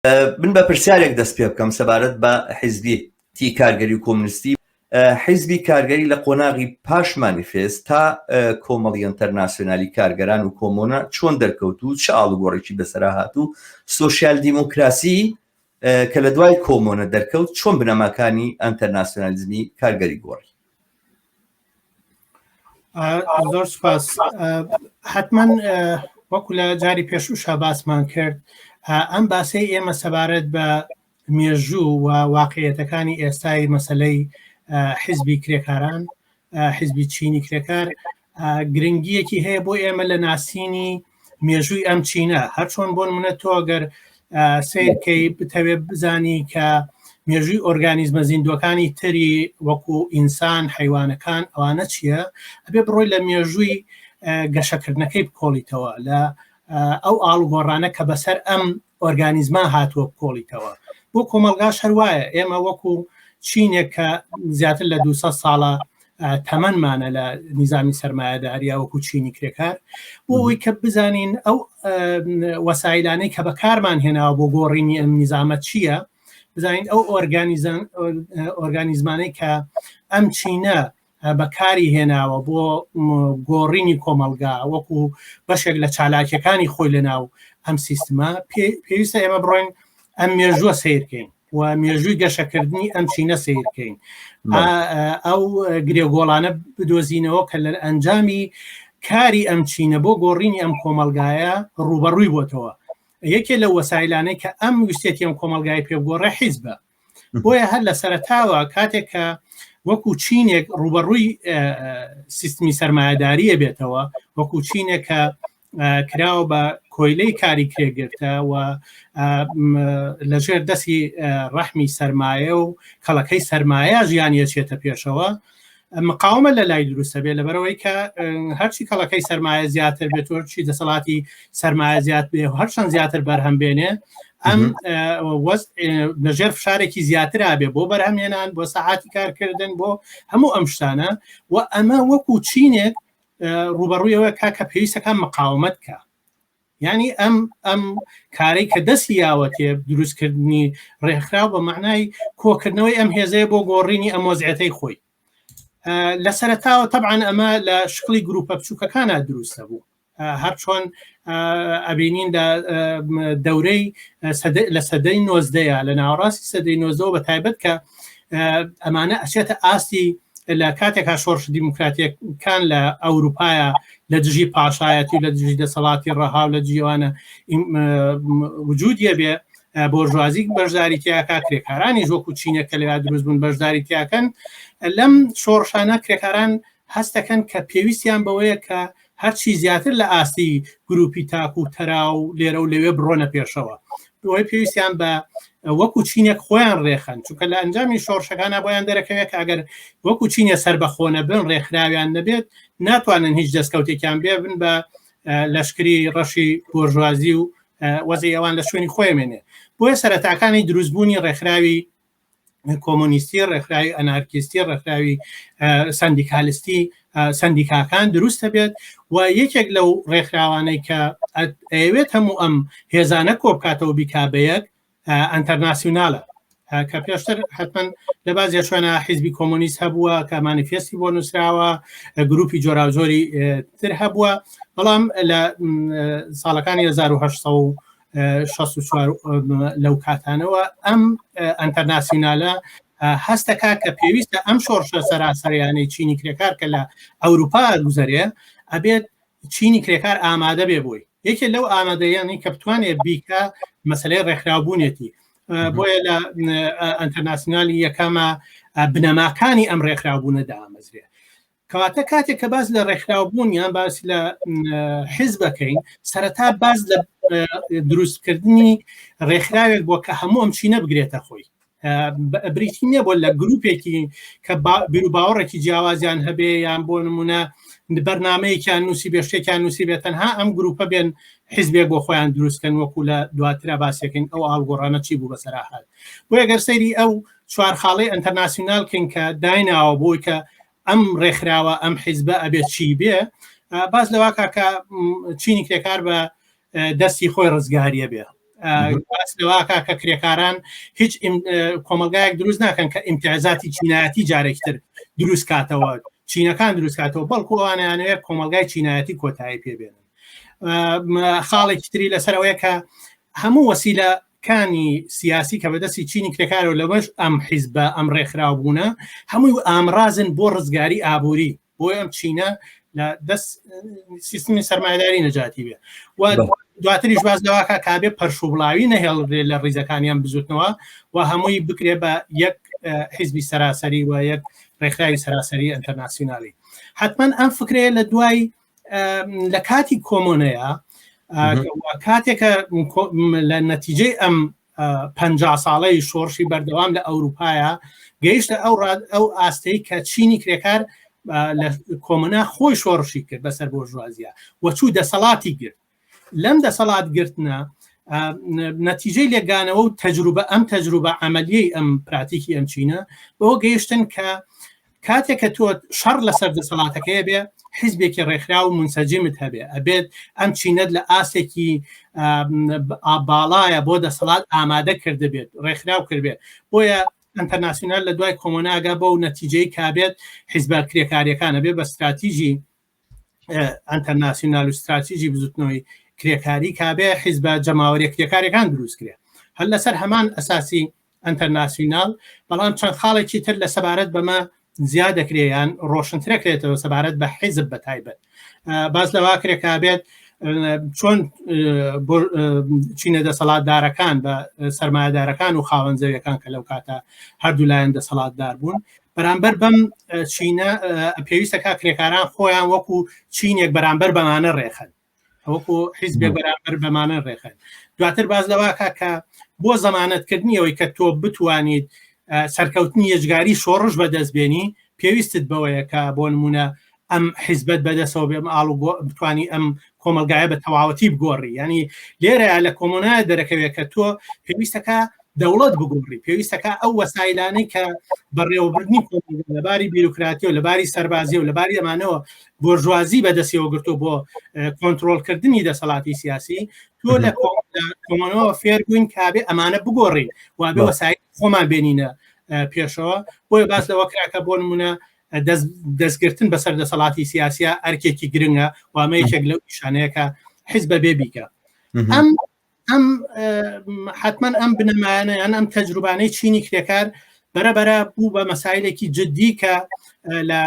من بە پرسیارێک دەست پێ بکەم سەبارەت بە حیزبی تی کارگەری و کۆمنستی حیزبی کارگەری لە قۆناغی پاش مانیفێست تا کۆمەڵی ئەنتەرناسیۆنالی کارگەران و کۆمۆنە چۆن دەرکەوت و چ ئاڵوگۆڕێکی بەسەرا هات و سۆسیال دیموکراسی کە لە دوای کۆمۆنە دەرکەوت چۆن بنەماکانی ئەنتەرناسیۆنالیزمی کارگەری گۆڕی؟ زۆر سپاس حتمما وەکو لە جاری پێشوشا باسمان کرد ئەم باسەی ئێمە سەبارەت بە مێژوو و واقعیەتەکانی ئێستای مەسلەی حیزبی کرێکاران حیزبی چینی کرێکار گرنگیەکی هەیە بۆ ئێمە لە ناسینی مێژووی ئەم چینە هەرچۆن بۆن منە تۆ گەر سیرکەی بتەوێت بزانی کە مێژووی ئۆرگانیزمە زیندوەکانی تری وەکو ئینسان حیوانەکان ئەوانە چییە ئەبێ بڕۆی لە مێژووی گەشەکردنەکەی بکۆڵیتەوە لە ئەو ئاڵوگۆڕانە کە بەسەر ئەم ئۆرگانیزما هاتووە بکۆڵیتەوە بۆ کۆمەڵگاش هەروایە ئێمە وەکو چینێک کە زیاتر لە 200 ساڵە تەمەنمانە لە نیزامی سەرمایەداریا وەکو چینی کرێکار بۆ ئەوەی کە بزانین ئەو وەسایلانەی کە بەکارمان هێناوە بۆ گۆڕینی ئەم نیزامە چییە بزانین ئەو ئۆرگانیزمانەی کە ئەم چینە بەکاری هێناوە بۆ گۆڕینی کۆمەڵگا وەکو بەشێک لە چالاکیەکانی خۆی لەناو ئەم سیستمە پێویستە ئێمە بڕۆین ئەم مێژووە سیرکەین و مێژووی گەشەکردنی ئەم چینە سیرکەین ئەو گرێگۆڵانە بدۆزینەوە کە لە ئەنجامی کاری ئەم چینە بۆ گۆڕینی ئەم کۆمەلگایە ڕوبەڕووی بۆتەوە یەکێ لە وەسایلانەی کە ئەم ویستێتی ئەم کۆمەلگای پێبگۆڕێ حیزبە بۆیە هەر لە سەرەتاوە کاتێک کە وەکو چینێک ڕوبەڕووی سیستمی سەرمایەداریە بێتەوە وەکو چینێک کە کراوە بە کۆیلەی کاری کرێگرتە و لەژێر دەستی ڕەحمی سەرمایە و کەڵەکەی سەرمایە ژیان یەچێتە پێشەوە مقاومە لە لای دروستە بێ لەبەرەوەی کە هەرچی کەڵەکەی سەرمایە زیاتر بێت و هەرچی دەسەڵاتی سەرمایە زیاد بێ و هەرچەند زیاتر بەرهەم بێنێ ئەم لەژێر فشارێکی زیاتر بێ بۆ بەرهەمێنان بۆ سەعاتی کارکردن بۆ هەموو ئەم شتانە و ئەمە وەکو چینێک ڕوبەڕوویەوە کا کە پێویستەکان مقاومەت کە یانی ئەم ئەم کارەی کە دەستی یاوەتێ دروستکردنی ڕێکخراو بە معنای کۆکردنەوەی ئەم هێزەیە بۆ گۆڕینی ئەم وەزعەتەی خۆی لە سەرتاوە تەبعەن ئەمە لە شکڵی گروپە بچووکەکانە دروستە بوو هەرچۆن ئەبینین لە دەورەی لە سەدەی نۆزدەیە لە ناوەڕاستی سەدەی نۆزدەوە بە تایبەت کە ئەمانە ئەچێتە ئاستی لە کاتێکا شۆڕش دیموکراتیەکان لە ئەوروپایە لە دژی پاشایەتی و لە دژی دەسەڵاتی ڕەها و لە دژیوانە وجودیە بێ بۆرژوازی بەشداری تیاکە کرێکارانی وەکو چینە کە لەوا دروست بوون بەشداری تیاکەن لەم شۆڕشانە کرێکاران هەستەکەن کە پێویستیان بەوەیە کە هەرچی زیاتر لە ئاستی گروپی تاک و تەرا و لێرە و لەوێ بڕۆنە پێشەوە بۆیە پێویستیان بە وەکو چینێک خۆیان ڕێخەن چونکە لە ئەنجامی شۆڕشەکانە بۆیان دەرەکەوێت کە ئەگەر وەکو چینە سەربەخۆ نەبن ڕێکخراویان نەبێت ناتوانن هیچ دەستکەوتێکیان بێ بن بە لەشکری ڕەشی بۆرژوازی و وەزی ئەوان لە شوێنی خۆی مێنێ بۆیە سەرەتاکانی دروستبوونی ڕێکخراوی کۆمۆنیستی ڕێکخراوی ئەنارکیستی ڕێکخراوی سندیکالیستی سندیکاکان دروستە بێت و یەکێک لەو ڕێکخراوانەی کە ئەیەوێت هەموو ئەم هێزانە کۆبکاتەوە بیکا بە یەک ئەنتەرناسیونالە کە پێشتر حتمما لە بازیە شوێنە حیزبی کۆمۆنیست هەبووە کە مانیفێستی بۆ نووسراوە گروپی جۆراوجۆری تر هەبووە بەڵام لە ساڵەکانی 1964 لەو کاتانەوە ئەم ئەنتەرناسیونالە هەستەکە کە پێویستە ئەم شۆڕشە سەراسەریانەی چینی کرێکار کە لە ئەوروپا گوزەرێ ئەبێت چینی کرێکار ئامادە بێ بۆی یەکێ لەو ئامادەیانی کە بتوانێت بیکە مەسلەی ڕێکخراوبوونێتی بۆیە لە ئەنتەرناسیونالی یەکەمە بنەماکانی ئەم ڕێکخراوبوونە دامەزرێ کەواتە کاتێک کە باس لە ڕێکخراوبوون یان باس لە حیزبەکەین سەرەتا باس لە دروستکردنی ڕێکخراوێک بۆ کە هەموو ئەم چینە بگرێتە خۆی بریتی نییە بۆ لە گروپێکی کە بیروباوەڕێکی جیاوازیان هەبێ یان بۆ نمونە بەرنمەیەکیان نووسی بێ شتێکیان نووسی بێت تەنها ئەم گروپە بێن حیزبێک بۆ خۆیان دروستکەن وەکو لە دواترا باسێکن ئەو ئاڵگۆڕانە چی بوو بەسەرا هات بۆیە گەر سەیری ئەو چوار خاڵی ئەنتەرناسیونال کەین کە دایناوە بۆی کە ئەم ڕێکخراوە ئەم حیزبە ئەبێت چی بێ باس لەوا کاکە چینی کرێکار بە دەستی خۆی ڕزگاریە بێ. باس لەواکە کە کرێکاران هیچ کۆمەلگایەک دروست ناکەن کە ئیمتیازاتی چینایەتی جارێکتر دروست کاتەوە چینەکان دروست کاتەوە بەڵکو ئەوانیانەیە کۆمەلگای چینایەتی کۆتایی پێبێنن خاڵێکی تری لەسەر ئەوەیە کە هەموو وەسیلە کانی سیاسی کە بەدەستی چینی کرێکارەوە لەوەش ئەم حیزبە ئەم ڕێکخراو بوونە هەمووی ئامرازن بۆ ڕزگاری ئابووری بۆ ئەم چینە لە دەست سیستمی سەرمایداری نەجاتی بێ و دواتریش باز لەواکە کابێ پەرشوبڵاوی نەهێڵرێ لە ڕیزەکانیان بزوتنەوە و هەمووی بکرێ بە یەک حیزبی سەراسەری و یەک ڕێکخراوی سەراسەری ئەتەرناسیونالی حتما ئەم فکرەیە لە دوای لە کاتی کۆمۆنەیە کاتێکە لە نەتیجەی ئەم پ ساڵەی شۆڕشی بەردەوام لە ئەوروپایە گەیشتە ئەو ئەو ئاستەی کە چینی کرێکار لە کۆمۆنا خۆی شۆڕشی کرد بەسەر بۆرژوازیە و چوو دەسەڵاتی گرت لەم دەسەڵات گرتنە نەتیجەی لێکگانەوە و تەجروبە ئەم تەجروبە عملیەی ئەم پراتیکی ئەم چینە بەوە گەیشتن کە کاتێک کە تۆ شەڕ لەسەر دەسەڵاتەکەی بێ حیزبێکی ڕێکخرا و منسەجیمت هەبێ ئەبێت ئەم چینەت لە ئاستێکی باڵایە بۆ دەسەڵات ئامادە کردبێت ڕێکخراو کردبێت بۆیە ئەنتەرناسیونال لە دوای کۆمۆناگا بەو نەتیجەی کابێت حیزبە کرێکاریەکانە بێ بە ستراتیژی ئەنتەرناسیونال و ستراتیژی بزوتنەوەی کرێکاری کابێ حیزبە جەماوەریە کرێکاریەکان دروست کرێ هەر لەسەر هەمان ئەساسی ئەنتەرناسیونال بەڵام چەند خاڵێکی تر لە سەبارەت بەمە زیاد دەکرێ یان ڕۆشنترەکرێتەوە سەبارەت بە حیزب بە تایبەت باس لەوا کرێ کابێت چۆن چینە دەسەڵاتدارەکان بە سەرمایەدارەکان و خاوەن زەویەکان کە لەو کاتە هەردوو لایەن دەسەڵاتدار بوون بەرامبەر بەم چینە پێویستە کا کرێکاران خۆیان وەکو چینێک بەرامبەر بەمانە ڕێخن وەکو حیزبێک بەرامبەر بەمانە ڕێخن دواتر باز لەواکە کە بۆ زەمانەتکردنی ئەوەی کە تۆ بتوانیت سەرکەوتنی یەجگاری شۆڕش بەدەست بێنی پێویستت بەوەیە کە بۆ نمونە ئەم حیزبەت بەدەسەوە بێ ئەم ئاڵ بتانی ئەم کۆمەلگایە بە تەواوەتی بگۆڕی ینی لێرە لە کۆمۆنایە دەرەکەوێت کە تۆ پێویستەکە دەوڵەت بگۆڕی پێویستەکە ئەو وەسایلانەی کە بەڕێوەبردنی لەباری بیرۆکراتی و لەباری سەربازی و لەباری ئەمانەوە بۆرژوازی بەدەستیەوە گرتو بۆ کۆنتترۆلکردنی دەسەڵاتی سیاسی تۆ لە کۆمەنەوە فێر بووین کابێ ئەمانە بگۆڕین وابێ وەسایل خۆمان بێنینە پێشەوە بۆیە باس لەوە کراکە بۆ نمونە دەستگرتن بەسەر دەسەڵاتی سیاسە ئەرکێکی گرنگە وامە یەکێک لەو نیشانەیە کە حیزب بێ بیکە ئەم ئەم حتمما ئەم بنەمایانە یان ئەم تەجروبانەی چینی کرێکار بەرەبەرە بوو بە مەسایلێکی جددی کە لە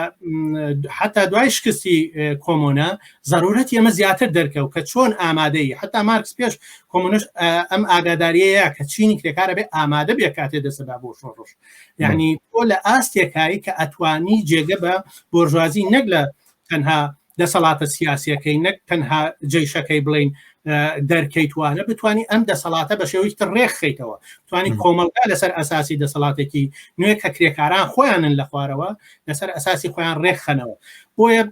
حتا دوای شکستی کۆمۆنە ضرورەتی ئەمە زیاتر دەرکەوت کە چۆن ئامادەی حتا مارکس پێش کۆمۆنش ئەم ئاگاداریەیە کە چینی کرێکارە بێ ئامادە بێ کاتێ دەسەدا بۆ شۆڕش یعنی تۆ لە ئاستێکایی کە ئەتوانی جێگە بە بۆرژوازی نەک لە تەنها دەسەڵاتە سیاسیەکەی نەک تەنها جەیشەکەی بڵین دەرکەیتوانە بتانی ئەم دەسەڵاتە بە شێوەی تر ڕێکخیتەوە توانی کۆمەڵگا لەسەر ئەساسی دەسەڵاتێکی نوێ کە کرێکاران خۆیانن لە خوارەوە لەسەر ئەساسی خۆیان ڕێکخەنەوە بۆیە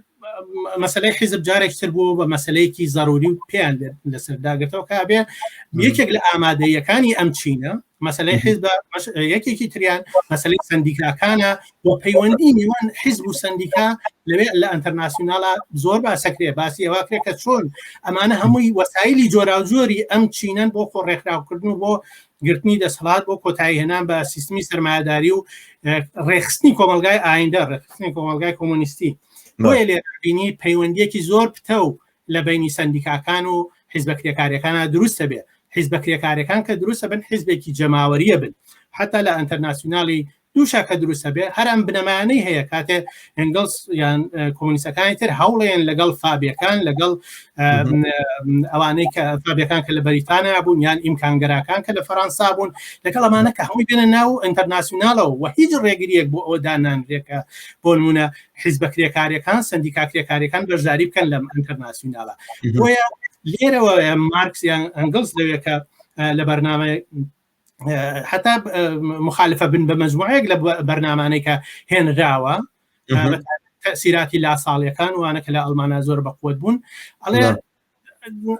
مەسلەی حیزب جارێک تر بوو بە مەسلەیەکی زەروری و پێیان لەسەر داگرتەوە کە بێ یەکێک لە ئامادەیەکانی ئەم چینە مەسلەی حیزب یەکێکی تریان مەسلەی سندیکاکانە و پەیوەندی نێوان حیزب و سندیکا لەوێ لە ئەتەرناسیونالا زۆر باسەکرێ باسی ئەوە کرێ کە چۆن ئەمانە هەمووی وەسایلی جۆراوجۆری ئەم چینەن بۆ خۆ ڕێکخراوکردن و بۆ گرتنی دەسەڵات بۆ کۆتایی هێنان بە سیستمی سەرمایەداری و ڕێخستنی کۆمەلگای ئایندە ڕێخستنی کۆمەلگای کۆمۆنیستی بۆیە لێبینی پەیوەندیەکی زۆر پتە و لە بینی سندیکاکان و حیزبە کرێکاریەکانە دروستە بێ حیزبە کرێکارەکان کە دروستە بن حیزبێکی جەماوەریە بن حتا لە ئەتەرناسیونالی دووشا کە دروستە بێ هەر ئەم بنەمایانەی هەیە کاتێ ئەنگلس یان کۆمۆنیستەکانی تر هەوڵێن لەگەڵ فابیەکان لەگەڵ ئەوانەی کە فابیەکان کە لە بەریتانیا بوون یان ئیمکانگەراکان کە لە فەرەنسا بوون لەگەڵ ئەمانە کە هەمووی بێنە ناو ئینتەرناسیونالەوە و هیچ ڕێگریەک بۆ ئەوە دانانرێکە بۆ نمونە حیزبە کرێکاریەکان سندیکا کرێکاریەکان بەشداری بکەن لەم ئینتەرناسیونالە بۆیە لێرەوە مارکس یان ئەنگلس لەوێکە لە بەرنامەی حتا مخالفە بن بە مەجموعەیەک لە بەرنامانەی کە هێنراوە تەسیراتی لا ساڵیەکان وانە کە لە ئەڵمانیا زۆر بەقوت بوون ئەڵێ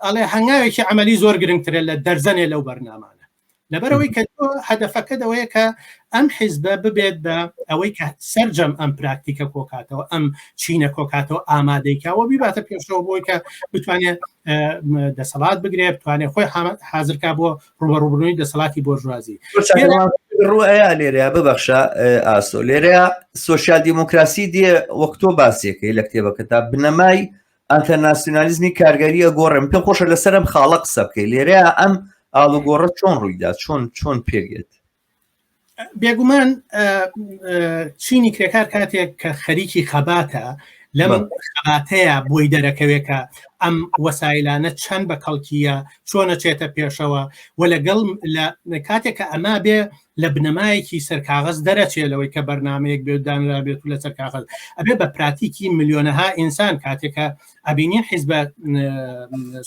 ئەڵێ هەنگاوێکی عملی زۆر گرنگترە لە دەرزەنێ لەو بەرنامانە. لەبەرەوەی کە تۆ هەدەفەکە دەوەیە کە ئەم حیزبە ببێت بە ئەوەی کە سەرجەم ئەم پراکتیکە کۆکاتەوە ئەم چینە کۆکاتەوە ئامادەیکەوە بیباتە پێشەوە بۆی کە بتوانێت دەسەڵات بگرێ بتوانێت خۆی حازرکا بۆ ڕوبەڕوبوونەوەی دەسەڵاتی بۆرژوازی ڕوئیا لێرەیە ببەخشە ئاسۆ لێرەیە سوسیال دیموکراسی دێ وەک تۆ باسیەکەی لە کتێبەکە تا بنەمای ئەنتەرناسیونالیزمی کارگەریە گۆڕێم پێم خۆشە لەسەر ئەم خاڵە قسە بکەی لێرەیە ئەم ئاڵوگۆڕە چۆن ڕوویدا چۆن چۆن پێگێت بێگومان چینی کرێکار کاتێک کە خەریکی خەباتە لەم خەباتەیە بۆی دەرەکەوێت کە ئەم وەسایلانە چەند بە کەڵکیە چۆنە چێتە پێشەوە و لەگەڵ لە کاتێک کە ئەما بێ لە بنەمایەکی سەرکاغەز دەرەچێ لەوەی کە بەرنمەیەک بێت دانرا بێت و لەسەر کاغەز ئەبێ بە پراتیکی ملیۆنەها ئینسان کاتێکە ئەبینین حیزبە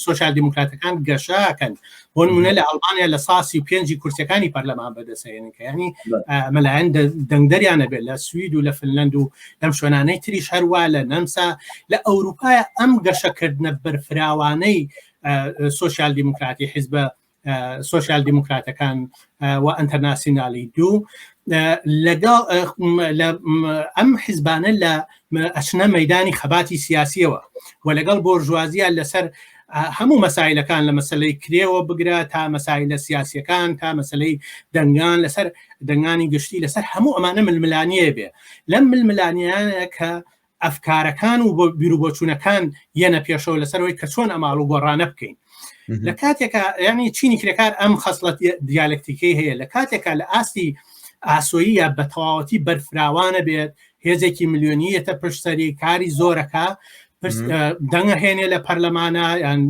سۆسیال دیموکراتەکان گەشەکەن بۆ نمونە لە ئەڵمانیا لە ساسی و پێنجی کورسەکانی پەرلەمان بەدەسێنن کە ینی مەلایەن دەنگدەریانە بێت لە سوید و لە فنلند و لەم شوێنانەی تریش هەروە لە نەمسا لە ئەوروپای ئەم گەشەکردنە بەرفراوانەی سۆسیال دیموکراتی حیزبە سۆسیال دیموکراتەکان و ئەتەرناسیونالی دوو لەگەڵ ئەم حیزبانە لە ئەچنە مەدانی خەباتی سیاسیەوە و لەگەڵ بۆرژوازیە لەسەر هەموو مەسایلەکان لە مەسلەی کرێوە بگرە تا مەسایلە سیاسیەکان تا مەسلەی دەنگان لەسەر دەنگانی گشتی لەسەر هەموو ئەمانە ململانیە بێ لەم ململانیانە کە ئەفکارەکان و بیروبۆچوونەکان یەنە پێشەوە لەسەرەوەی کە چۆن ئەم ئاڵوگۆڕانە بکەین لە کاتێکا ینی چینی کرێکار ئەم خەسڵەت دیالکتیکەی هەیە لە کاتێکا لە ئاستی ئاسۆیی یا بە تەواوەتی بەرفراوانە بێت هێزێکی ملیۆنیەتە پشتسەری کاری زۆرەکە دەنگە هێنێ لە پەرلەمانە یان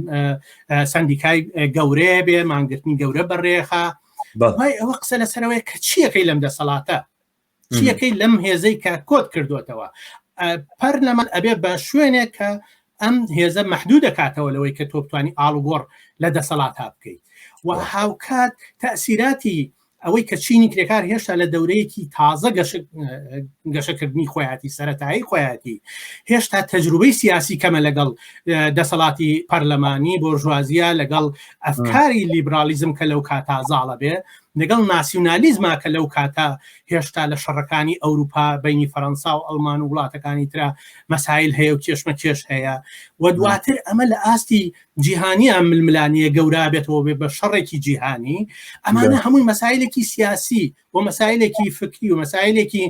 سندیکای گەورەیە بێ مانگرتنی گەورە بەڕێخە ئەوە قسە لەسەرەوەی کە چیەکەی لەم دەسەڵاتە چیەکەی لەم هێزەی کە کۆت کردوتەوە پەرلەمان ئەبێ بە شوێنێک کە ئەم هێزە محدود دەکاتەوە لەوەی کە تۆ بتانی ئاڵوگۆڕ لە دەسەڵات بکەیت و هاوکات تەسیراتی ئەوەی کە چینی کرێکار هێشتا لە دەورەیەکی تازە گەشەکردنی خۆیاتی سەتایی خۆیاتی هێشتا تەجروبەی سیاسی کەمە لەگەڵ دەسەڵاتی پەرلەمانی بۆرژوازیە لەگەڵ ئەفکاری لیبرالیزم کە لەو کاتا زاڵە بێ لەگەڵ ناسیونالیزما کە لەو کاتە هێشتا لە شەڕەکانی ئەوروپا بینی فەرەنسا و ئەڵمان و وڵاتەکانی ترا مەسایل هەیە و کێشمە کێش هەیە و دواتر ئەمە لە ئاستی جیهانی ئەم ململانیە گەورا بێتەوە بێ بە شەڕێکی جیهانی ئەمانە هەمووی مەسایلێکی سیاسی و مەسایلێکی فکری و مەسایلێکی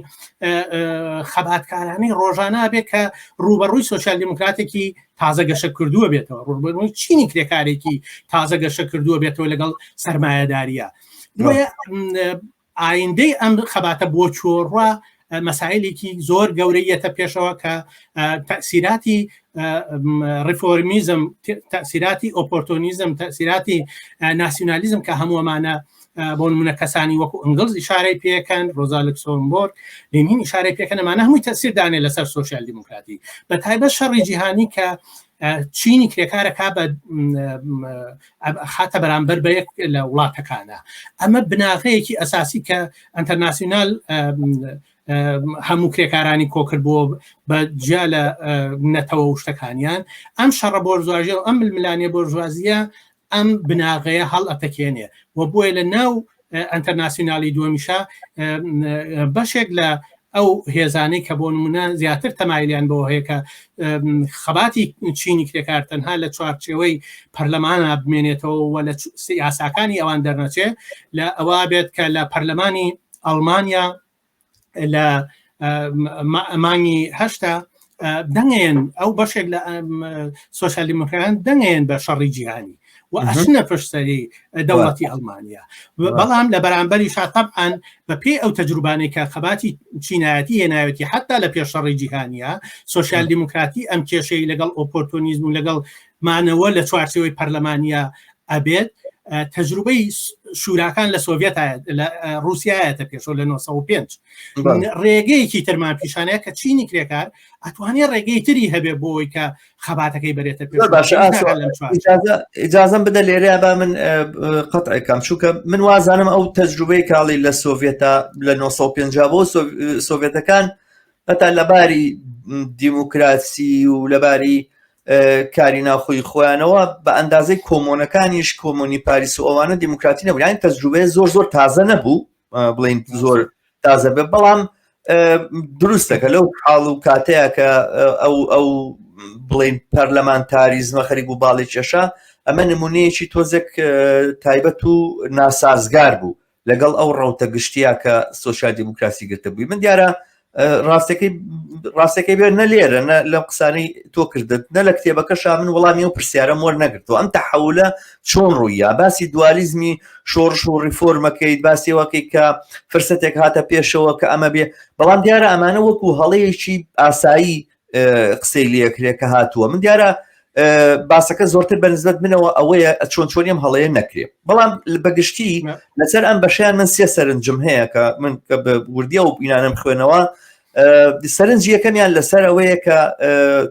خەباتکارانەی ڕۆژانە بێ کە ڕوبەڕووی سوسیال دیموکراتێکی تازە گەشە کردووە بێتەوە ڕوبەڕووی چینی کرێکارێکی تازە گەشە کردووە بێتەوە لەگەڵ سرمایەداریە بۆیە ئایندەی ئەم خەباتە بۆ چۆڕە مەسایلێکی زۆر گەورەیەتە پێشەوە کە تەسیراتی ڕیفۆرمیزم تەسیراتی ئۆپۆرتۆنیزم تەسیراتی ناسیونالیزم کە هەمووەمانە بۆ نمونە کەسانی وەکو ئەنگلز ئیشارەی پێکەن ڕۆزا لوکسۆمبۆرگ لینین ئیشارەی پێکەن ئەمانە هەمووی تەسیر دانێ لەسەر سۆسیال دیموکراتی بە تایبەت شەڕی جیهانی کە چینی کرێکارەکە بە خاتە بەرامبەر بە یەک لە وڵاتەکانە ئەمە بناغەیەکی ئەساسی کە ئەتەرناسیونال هەموو کرێکارانی کۆکرد بۆ بە جیا لە نەتەوە و شتەکانیان ئەم شەڕە بۆرزواژە و ئەم ململانێ بۆرژوازیە ئەم بناغەیە هەڵ ئەتەکێنێ و بۆیە لە ناو ئەتەرناسیونالی دووەمیشە بەشێک لە ئەو هێزانەی کە بۆ نمونە زیاتر تەمایلیان بۆ هەیە کە خەباتی چینی کرێکار تەنها لە چوارچێوەی پەرلەمانە بمێنێتەوە و لە یاساکانی ئەوان دەرنەچێ لە ئەوە بێت کە لە پەرلەمانی ئەڵمانیا لە مانگی هەشتا دەنگێن ئەو بەشێک لە سۆسیال دیموکران دەنگێن بە شەڕی جیهانی و ئەچنە پشتسەری دەوڵەتی ئەڵمانیا بەڵام لە بەرامبەری شاتەبان بە پێی ئەو تەجروبانەی کە خەباتی چینایەتی هێناوێتی حتا لە پێش شەڕی جیهانیە سۆسیال دیموکراتی ئەم کێشەی لەگەڵ ئۆپۆرتۆنیزم و لەگەڵ مانەوە لە چوارچێوەی پەرلەمانیە ئەبێت تەجروبەی شوراکان لە سۆڤێت لە رووسایەتە پێشەوە لە 1905 ڕێگەیەکی ترمان پیشانەیە کە چینی کرێکار ئەتوانێت ڕێگەی تری هەبێ بۆی کە خەباتەکەی بەرێتە پێش ئجازم بدە لێرە با من قەتعێکم چونکە من وازانم ئەو تەجروبەی کاڵی لە سۆڤێتا لە 1950 بۆ سۆڤێتەکان هەتا لەباری دیموکراسی و لەباری کاری ناوخۆی خۆیانەوە بە ئەندازەی کۆمۆنەکانیش کۆمۆنی پاریس و ئەوانە دیموکراتی نەبوو یانی تەجروبەیە زۆر زۆر تازە نەبوو بڵین زۆر تازە بێ بەڵام دروستەکە لەو حاڵ و کاتەیە کە ئەو ئەو بڵین پەرلەمانتاریزمە خەریک بوو باڵی کێشا ئەمە نمونەیەکی تۆزێک تایبەت و ناسازگار بوو لەگەڵ ئەو ڕەوتە گشتیە کە سۆسیال دیموکراسی گرتە بووی من دیارە ڕاستەکەی ڕاستەکەی بێ نە لێرە نە لەم قسانەی تۆ کردت نە لە کتێبەکەشا من وەڵامی ئەو پرسیارەم وەرنەگرتەوە ئەم تەحولە چۆن ڕوویا باسی دوالیزمی شۆڕش و ڕیفۆرمەکەیت باسیەوەکەی کە فرسەتێک هاتە پێشەوە کە ئەمە بێ بەڵام دیارە ئەمانە وەکو هەڵەیەکی ئاسایی قسەی لەکرێ کە هاتووە من دیارە باسەکە زۆرتر بە نسبەت منەوە ئەوەیە چۆن چۆنیم هەڵەیە نەکرێ بەڵام بەگشتی لەسەر ئەم بەشیان من سێ سەرنجم هەیە کە من کە بە وردیە و بینانم خوێنەوە سەرنج یەکەمیان لەسەر ئەوەیە کە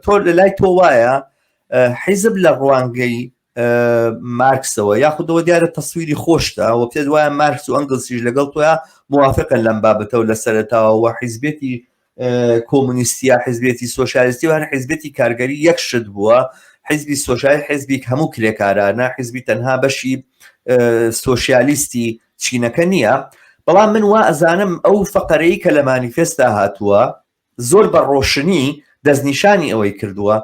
تۆ لە لای تۆ وایە حیزب لە ڕوانگەی مارکسەوە یاخودەوە دیارە تەسویری خۆشتە و پێت وایە مارکس و ئەنگلسیش لەگەڵ تۆیا موافقن لەم بابەتەوە لە سەرەتاوە و حیزبێتی کۆمونیستیا حزبێتی سۆشیالیستی و هەر حزبێتی کارگەری یەک شت بووە حزبی سۆشیال حزبی هەموو کرێکارانە حزبی تەنها بەشی سۆشیالیستی چینەکە نییە بەڵام من وا ئەزانم ئەو فەقەرەی کە لە مانیفێستا هاتووە زۆر بە ڕۆشنی دەستنیشانی ئەوەی کردووە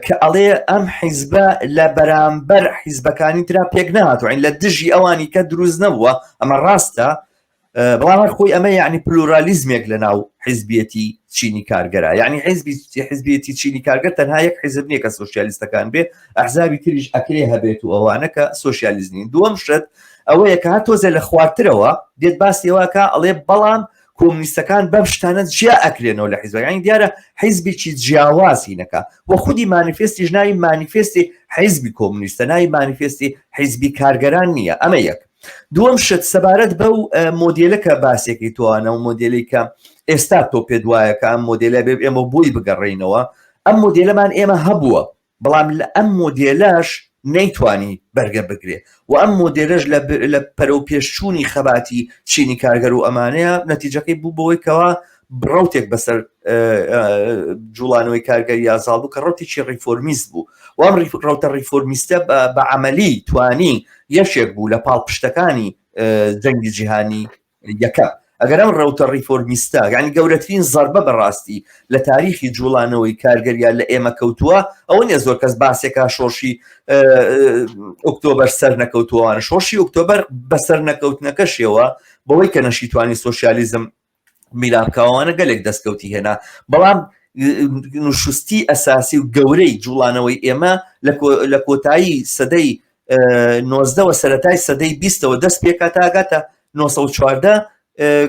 کە ئەڵێ ئەم حیزبە لە بەرامبەر حیزبەکانی ترا پێک نهاتوە لە دژی ئەوانی کە دروست نەبووە ئەمە ڕاستە بەڵام هەر خۆی ئەمە یعنی پلورالیزمێک لە ناو حیزبیەتی چینی کارگەرا یعنی حیزبی حیزبیەتی چینی کارگەر تەنها یەک حیزب نییە کە سۆسیالیستەکان بێ ئەحزابی تریش ئەکرێ هەبێت و ئەوانە کە سۆسیالیست نین دووەم شت ئەوەیە کە هەر تۆزێ لە خوارترەوە دێت باسی ئەوەکە ئەڵێ بەڵام کۆمونیستەکان بەم شتانە جیا ئەکرێنەوە لە حیزبەکان یعنی دیارە حیزبێکی جیاوازی نەکا و خودی مانیفێستیش ناوی مانیفێستی حیزبی کۆمونیستە ناوی مانیفێستی حیزبی کارگەران نییە ئەمە یەک دووەم شت سەبارەت بەو مۆدێلە کە باسێکی توانە و مۆدێلی کە ئێستا تۆ پێت وایە کە ئەم مۆدێلە بێ ئێمە بۆی بگەڕێینەوە ئەم مۆدێلەمان ئێمە هەبووە بەڵام لە ئەم مۆدێلەش نەیتوانی بەرگە بگرێ و ئەم مۆدێلەش لە پەرەو پێشچوونی خەباتی چینی کارگەر و ئەمانەیە نەتیجەکەی بوو بەوەی کەوا ڕوتێک بەسەر جوڵانەوەی کارگەری یازاڵ بوو کە ڕوتێکی ڕیفۆرمیست بوو وام ڕوتە ڕیفۆرمیستە بە عملی توانی یەکێک بوو لە پاڵپشتەکانی جەنگی جیهانی یەکەم ئەگەر ئەم ڕەوتە ڕیفۆرمیستە یعنی گەورەترین زەربە بەڕاستی لە تاریخی جوڵانەوەی کارگەریا لە ئێمە کەوتووە ئەوە نیە زۆر کەس باسێکا شۆڕشی ئۆکتۆبەر سەر نەکەوتووانە شۆڕشی ئۆکتۆبەر بەسەر نەکەوتنەکەشیەوە بەوەی کە نەشیتوانی سۆسیالیزم میلابکەوانە گەلێک دەستکەوتی هێنا بەڵام نوشستی ئەساسی و گەورەی جوڵانەوەی ئێمە لە کۆتایی سەدەی نۆزدەوە سەتای سەدەی بیستەوە دەست پێکا تاگاتە 1940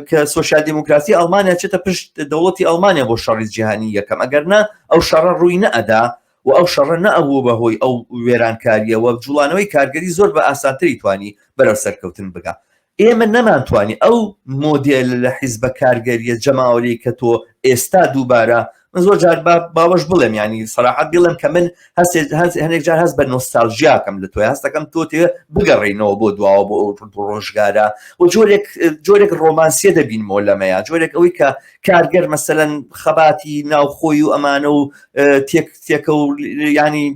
کە سۆسیال دیموکراسی ئەڵمانیا چێتە پشت دەوڵەتی ئەڵمانیا بۆ شەڕی جیهانی یەکەم ئەگەر نا ئەو شەڕە ڕووی نەئەدا و ئەو شەڕە نەئەبوو بە هۆی ئەو وێرانکاریەوە جوڵانەوەی کارگەری زۆر بە ئاسانتری توانی بەرەو سەرکەوتن بگا ئێمە نەمانتوانی ئەو مۆدێلە لە حیزبە کارگەریە جەماوەری کە تۆ ئێستا دووبارە من زۆر جار باوەش بڵێم ینی سەراحەت بڵێم کە من هەست هەنێک جار هەست بە نۆستالژیاکەم لە تۆی هەستەکەم تۆ تێ بگەڕینەوە بۆ دواوە بۆ ئەو ڕۆژگارە و جۆرێک جۆرێک ڕۆمانسیە دەبینمەوە لەمەیە جۆرێک ئەوەی کە کارگەر مەسەلەن خەباتی ناوخۆی و ئەمانە و تێک تێکە و ینی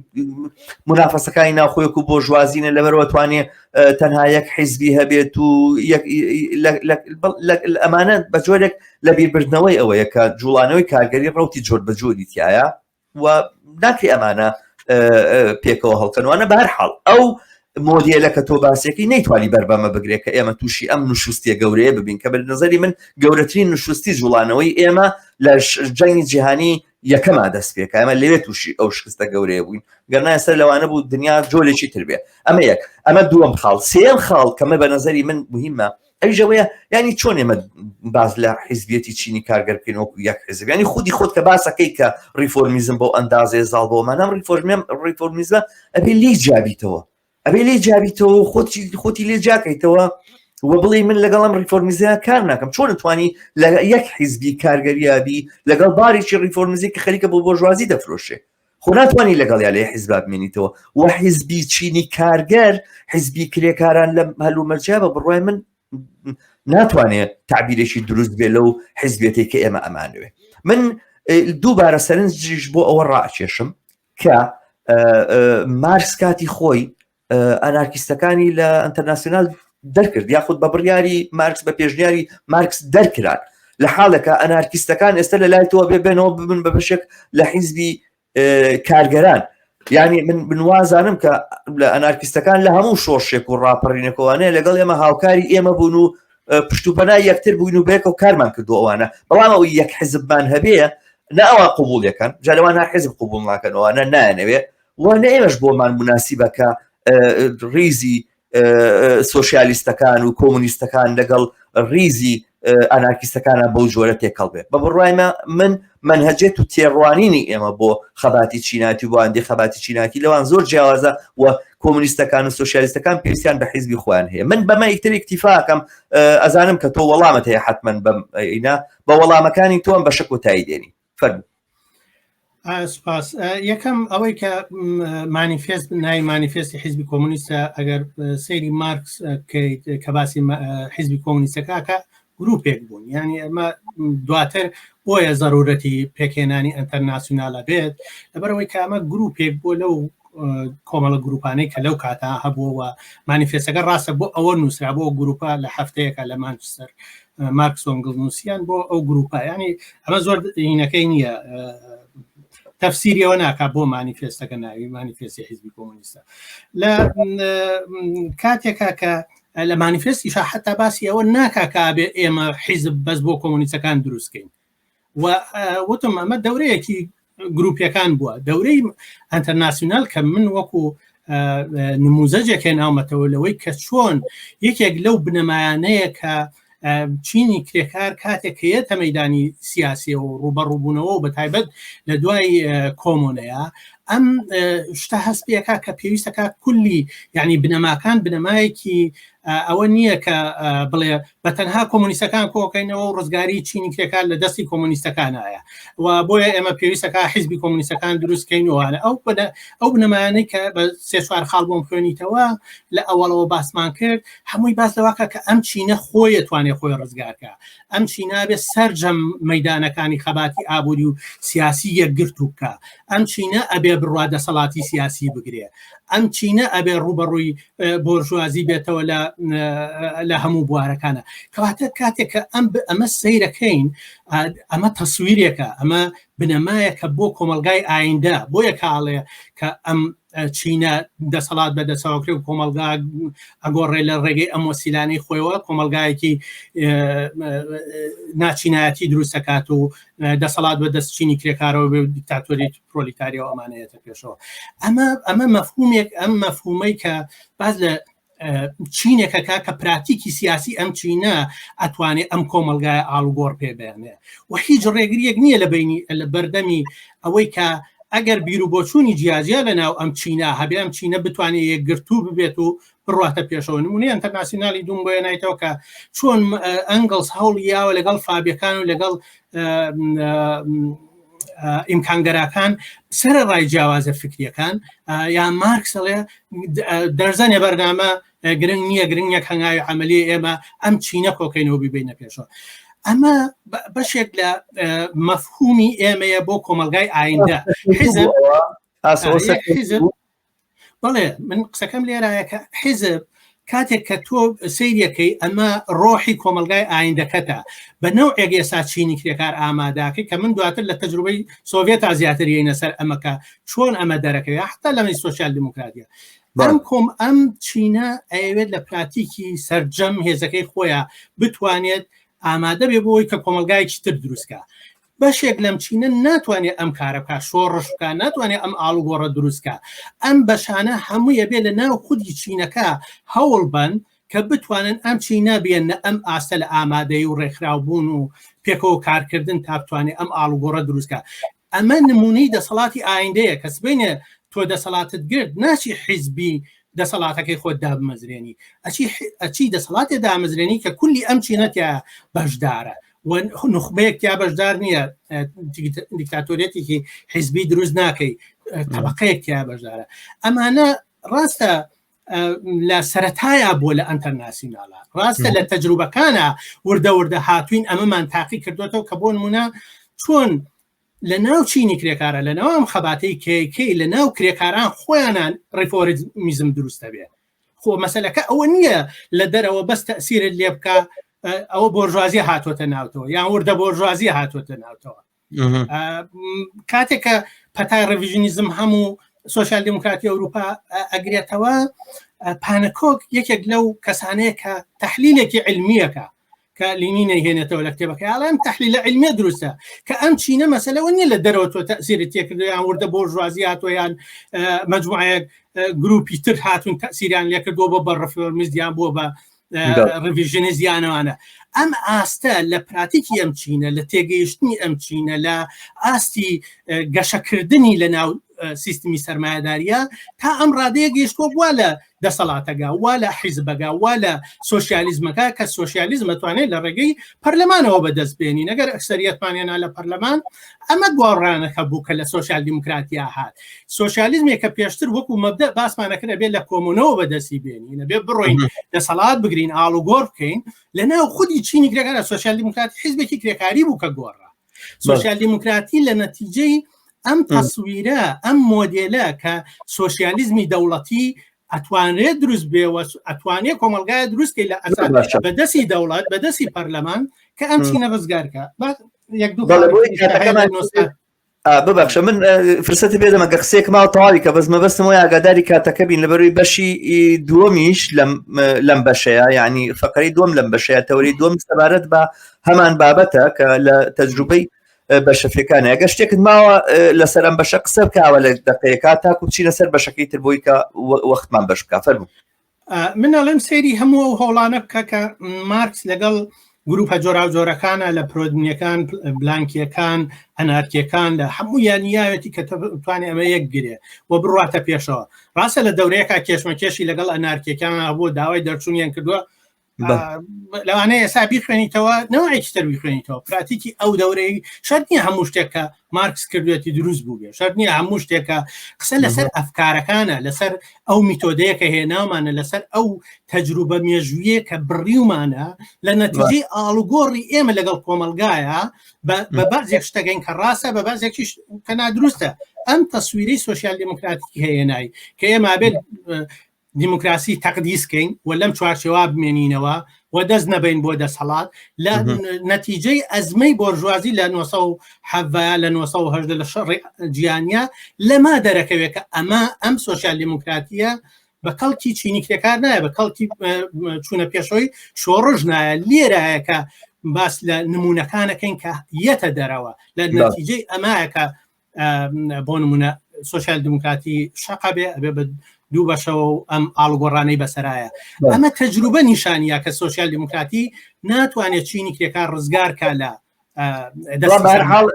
منافەسەکانی ناوخۆیەک و بۆژوازینە لەبەرەوە توانێ تەنها یەک حیزبی هەبێت و ئەمانە بە جۆرێک لە بیربردنەوەی ئەوەیە کە جوڵانەوەی کارگەری ڕوتی جۆر بە جۆری تایە و ناکرێ ئەمانە پێکەوە هەڵکەنوانە بە هەر حاڵ ئەو مۆدیلە کە تۆ باسێکی نەیتوانی بەر بەمە بگرێت کە ئێمە تووشی ئەم نوشوستیە گەورەیە ببین کە بە نظری من گەورەترین نوشوستی جوڵانەوەی ئێمە لە جەنگی جیهانی یەکەما دەست پێکا ئێمە لەوێ تووشی ئەو شکستە گەورەیە بووین گەرنا سەر لەوانە بوو دنیا جۆرێکی تر بێ ئەمە یەک ئەمە دووەم خاڵ سێم خاڵ کەمە بە نظری من مهمە ئەویش ئەوەیە ینی چۆن ئێمە باز لە حیزبیەتی چینی کارگەر بکەین وەکو یەک حیزب ینی خودی خۆت کە باسەکەی کە ڕیفۆرمیزم بۆ ئەندازەیە زاڵ بۆ مانام ڕیفۆرمێم ڕیفۆرمیزە ئەبێ لێی جیابیتەوە ئەبێ لێ جیابیتەوە و خۆتی خۆتی لێ جیاکەیتەوە و بڵێ من لەگەڵم ڕیفۆرمیزە کار ناکەم چۆن توانی لە یەک حیزبی کارگەریابی لەگەڵ بارێکی ڕیفۆرمزی کە خەریکە بۆ بۆژوازی دەفرۆشێ خۆ ناتوانانی لەگەڵ یا لێ حیزبا بمێنیتەوە و حیزبی چینی کارگەر حیزبی کرێکاران لە هەلومەرجیا بە بڕوای من ناتوانێت تعبیرێکی دروست بێ لەو حیزبێتێک کە ئێمە ئەمانوێ من دووبارە سەرنجیش بۆ ئەوە ڕاکێشم کە مارکس کاتی خۆی ئەنارکیستەکانی لە ئەتەرناسیۆنال دەرکرد یاخود بە بڕیاری مارکس بە پێشنیاری مارکس دەرکران لە حاڵێکە ئەنارکیستەکان ئێستا لە لای تۆ بێ بێنەوە ببن بە بەشێک لە حیزبی کارگەران یعنی من بنوازانم کە لە ئەنارکیستەکان لە هەموو شۆڕشێک و ڕاپەڕینەکەوانەیە لەگەڵ ئێمە هاوکاری ئێمە بوون و پشت و پەنای یەکتر بووین و بێکەوە کارمان کردو ئەوانە بەڵام ئەوەی یەک حزبمان هەبێ نە ئەوان قبوڵ یەکەن جا لەوان هەر حزب قبوڵ ناکەن ئەوانە نایانەوێ و نە ئێمەش بۆمان مناسیبە کە ریزی سۆسیالیستەکان و کۆمونیستەکان لەگەڵ ریزی ئەنارکیستەکانە بەو جۆرە تێکەڵ بێ بە بڕوایمە من منهجێت و تێڕوانینی ئێمە بۆ خەباتی چیناتی و باندی خەباتی چیناتی لەوان زۆر جیاوازە و کۆمونیستەکان و سۆسیالیستەکان پێویستیان بە حیزبی خۆیان هەیە من بەمە ئیتر ئیکتیفاکەم ئەزانم کە تۆ وەڵامت هەیە حتمما بەم ئینا بە وەڵامەکانی تۆم بەشە کۆتایی دێنی فەرموو. سپاس یەکەم ئەوەی کە مانیفێست ناوی مانیفێستی حیزبی کۆمونیستە ئەگەر سەیری مارکس کە باسی حیزبی کۆمونیستەکە کە گروپێک بوون یعنی ئەمە دواتر بۆیە زەرورەتی پێکهێنانی ئەتەرناسیونالە بێت لەبەرەوەی کە ئەمە گروپێک بۆ لەو کۆمەڵە گروپانەی کە لەو کاتا هەبووەوە مانیفێستەکە ڕاستە بۆ ئەوە نووسرا بۆ گروپە لە هەفتەیەکە لە مانچستەر مارکس و ئەنگڵ نووسیان بۆ ئەو گروپە ینی ئەمە زۆر هینەکەی نییە تەفسیریەوە ناکا بۆ مانیفێستەکە ناوی مانیفێستی حیزبی کۆمۆنیستە لە کاتێکا کە لە مانیفێستیشا حتا باسی ئەوە ناکا کە بێ ئێمە حیزب بەس بۆ کۆمۆنیستەکان دروستکەین و وتم ئەمە دەورەیەکی گروپیەکان بووە دەورەی ئەتەرناسیونال کە من وەکو نموزەجێک هێناومەتەوە لەوەی کە چۆن یەکێک لەو بنەمایانەیە کە چینی کرێکار کاتێک کە یەتە مەدانی سیاسیەوە و ڕوبەڕووبوونەوە و بە تایبەت لە دوای کۆمۆنەیە ئەم شتە هەست پێکا کە پێویستەکە کولی یعنی بنەماکان بنەمایەکی ئەوە نییە کە بڵێ بە تەنها کۆمۆنیستەکان کۆکەینەوە و ڕزگاری چینی کرێکار لە دەستی کۆمۆنیستەکانایە و بۆیە ئێمە پێویستەکە حیزبی کۆمۆنیستەکان دروستکەینەوەوانە ئەو ئەو بنەمایانەی کە بە سێ چوار خاڵ بۆم خوێنیتەوە لە ئەوەڵەوە باسمان کرد هەمووی باس لەواکە کە ئەم چینە خۆی توانێ خۆی ڕزگارکە ئەم چینە بێ سەرجەم مەدانەکانی خەباتی ئابووری و سیاسی یەکگرتوو بکە ئەم چینە ئەبێ بڕوا دەسەڵاتی سیاسی بگرێ ئەم چینە ئەبێ ڕوبەڕووی بۆرژوازی بێتەوە لە لە هەموو بوارەکانە کەواتە کاتێک کە ئەم ئەمە سەیرەکەین ئەمە تەسویرێکە ئەمە بنەمایەکە بۆ کۆمەلگای ئایندە بۆ یەکاڵێ کە ئەم چینە دەسەڵات بە دەسەوەکرێ و کۆمەلگا ئەگۆڕێ لە ڕێگەی ئەم وەسیلانەی خۆیەوە کۆمەلگایەکی ناچینایەتی دروستەکات و دەسەڵات بە دەست چینی کرێکارەوە بێ دیکتاتۆری پرۆلیتاریەوە ئەمانەیەتە پێشەوە ئەمە ئەمە مەفهومێک ئەم مەفهومەی کە باز لە چینێکەکە کە پراتیکی سیاسی ئەم چینە ئەتوانێت ئەم کۆمەلگای ئاڵوگۆڕ پێ بێنێ و هیچ ڕێگریەک نییە لە بینی لە بەردەمی ئەوەی کە ئەگەر بیر و بۆچوونی جیاجیا لە ناو ئەم چینە هەبێ ئەم چینە بتوانێت یەکگرتوو ببێت و بڕواتە پێشەوە نمونەی ئەنتەرناسیونالی دوم بۆیە نایتەوە کە چۆن ئەنگڵس هەوڵی یاوە لەگەڵ فابیەکان و لەگەڵ ئیمکانگەراکان سەر ڕای جیاوازە فکریەکان یا مارکس ئەڵێ دەرزەنێ بەرنامە گرنگ نییە گرنگ یەک هەنگاوی عملی ئێمە ئەم چینە کۆکەینەوە بیبینە پێشەوە ئەمە بەشێک لە مەفهومی ئێمەیە بۆ کۆمەلگای ئایندە حیزب بەڵێ من قسەکەم لێرایە کە حیزب کاتێک کە تۆ سەیرەکەی ئەمە ڕۆحی کۆمەلگای ئایندەکەتە بە نەوعێک ئێسا چینی کرێکار ئاماداکەی کە من دواتر لە تەجروبەی سۆڤێتا زیاتر یینە سەر ئەمەکە چۆن ئەمە دەرەکەوێت حتا لەمەی سۆسیال دیموکراتیە ئەم کۆم ئەم چینە ئەیەوێت لە پراتیکی سەرجەم هێزەکەی خۆیان بتوانێت ئامادە بێ بۆی کە کۆمەلگایکی تر دروستکە بەشێک لەم چینە ناتوانێت ئەم کارە بکات، شۆڕش بکات، ناتوانێت ئەم ئاڵوگۆڕە دروست بکات. ئەم بەشانە هەمووی ئەبێ لە ناو خودی چینەکە هەوڵ بەن کە بتوانن ئەم چینە بێننە ئەم ئاستە لە ئامادەیی و ڕێکخراوبوون و پێکەوە کارکردن تا بتوانێت ئەم ئاڵوگۆڕە دروست بکات. ئەمە نمونەی دەسەڵاتی ئایندەیە کە سبەینێ تۆ دەسەڵاتت گرت ناچی حیزبی دەسەڵاتەکەی خۆت دابمەزرێنی ئەچی ئەچی دەسەڵاتێ دامەزرێنی کە کولی ئەم چینە تیا بەشدارە و نوخبەیەک تیا بەشدار نییە دیکتاتۆریەتێکی حیزبی دروست ناکەی تەبقەیەک تیا بەشدارە ئەمانە ڕاستە لە سەتایە بۆ لە ئەتەرناسیونالا ڕاستە لە تەجروبەکانە وردە وردە هاتوین ئەمەمان تاقی کردوێتەوە کە بۆ نمونە چۆن لە ناو چینی کرێکارە لە ناو ئەم خەباتەی کێکەی لە ناو کرێکاران خۆیانان ڕیفۆریزم دروستە بێ خۆ مەسلەکە ئەوە نییە لە دەرەوە بەس تەسیرت لێ بکە ئەوە بۆرژوازی هاتوۆتە ناوتەوە یان وردە بۆرژوازی هاتوۆتە ناوتەوە کاتێک کە پەتای ڕڤژنیزم هەموو سوسیال دیموکراتی ئەوروپا ئەگرێتەوە پانەکۆک یەکێک لەو کەسانەیە کە تحلیلێکی علمیەکە کە لینی نەیهێنێتەوە لە کتێبەکە ئەڵێم تحلیلە علمیە دروستە کە ئەم چینە مەسەلەوە نییە لە دەرەوە تۆ تەسیری تێکردو یان وردە بۆرژوازی هاتووە یان مجموعەیەک گروپی تر هاتوون تەسیریان لێکردووە بۆ بە ڕفۆرمیزیان بووە بە ڕڤژنزیانەوانە ئەم ئاستە لە پراتیکی ئەم چینە لە تێگەیشتنی ئەم چینە لە ئاستی گەشەکردنی لە ناو سیستمی سەرمایەداریە تا ئەم ڕادەیە گەیشتووە بووە لە دەسەڵاتەگە وا لە حیزبەگە وا لە سۆسیالیزمەکە کە سۆسیالیزم ئەتوانێت لە ڕێگەی پەرلەمانەوە بەدەست بێنین ئەگەر ئەکسەریەتمانێنا لە پەرلەمان ئەمە گۆڕانەکە بوو کە لە سۆسیال دیموکراتیا هات سۆسیالیزمێک کە پێشتر وەکو مەبدە باسمانەکرد ئەبێت لە کۆمونەوە بەدەستی بێنین ئەبێ بڕۆین دەسەڵات بگرین ئاڵوگۆڕ بکەین لە ناو خودی چینی کرێکارە سۆسیال دیموکراتی حیزبێکی کرێکاری بوو کە گۆڕا سۆسیال دیموکراتی لە نەتیجەی ئەم تەسویرە ئەم مۆدێلە کە سۆسیالیزمی دەوڵەتی ئەتوانرێت دروست بێ و ئەتوانێت کۆمەلگای دروستکەی لە ئەسا بەدەستی دەوڵەت بەدەستی پەرلەمان کە ئەم چینە ڕزگارکە یەک دوو ببەخشە من فرسەتی پێدەمە گە قسەیەک ماوە تەواوی کە بەس مەبەستم وایە ئاگاداری کاتەکە بین لەبەروی بەشی دووەمیش لەم لەم بەشەیە یعنی فقرەی دووەم لەم بەشەیە تەوەری دووەم سەبارەت بە هەمان بابەتە کە لە تەجروبەی بەشەفەکانە ئەگە شتێکت ماوە لەسەر ئەم بەشە قسە بکەوە لە دقەیەکە تاکو بچینە سەر بەشەکەی تر بۆی کە وەختمان بەش بکە فەرموو من ئەڵێم سەیری هەموو ئەو هەوڵانە بکە کە مارکس لەگەڵ گروپە جۆراوجۆرەکانە لە پرۆدنیەکان بلانکیەکان ئەنارکیەکان لە هەموو یانیاوێتی کە توانێ ئەمە یەک گرێ و بڕاتە پێشەوە ڕاستە لە دەورەیەکە کێشمەکێشی لەگەڵ ئەنارکیەکان هەبوو داوای دەرچوونیان کردووە لەوانەیە ئێستا بیخوێنیتەوە نەوەیەکی تر بیخوێنیتەوە پراتیکی ئەو دەورەی شەرت نییە هەموو شتێک کە مارکس کردوێتی دروست بوو بێ شەرت نییە هەموو شتێکە قسە لەسەر ئەفکارەکانە لەسەر ئەو میتۆدەیە کە هێناومانە لەسەر ئەو تەجروبە مێژوویە کە بڕیومانە لە نەتیجەی ئاڵوگۆڕی ئێمە لەگەڵ کۆمەلگایە بە بەعزێک شتەگەین کە ڕاستە بە بەعزێکیش کە نادروستە ئەم تەسویرەی سۆسیال دیموکراتیکی هەیە نای کە ئێمە بێت دیموکراسی تەقدیس کەین و لەم چوارچێوە بمێنینەوە و دەست نەبین بۆ دەسەڵات لە نەتیجەی ئەزمەی بۆرژوازی لە 1970 لە 1970 لە شەڕی جیانە لەما دەرەکەوێت کە ئەمە ئەم سۆسیال دیموکراتیە بە کەڵکی چینی کرێکار نایە بە کەڵکی چوونە پێشەوەی شۆڕش نایە لێرایە کە باس لە نمونەکانەکەین کە یەتە دەرەوە لە نەتیجەی ئەمایە کە بۆ نمونە سوسیال دیموکراتی شەقە بێ ئەبێ بە دوو بەشەوە و ئەم ئاڵگۆڕانەی بەسەرایە ئەمە تەجروبە نیشانە کە سوسیال دیموکراتی ناتوانێت چینی کرێکار ڕزگار کا لە حاڵ.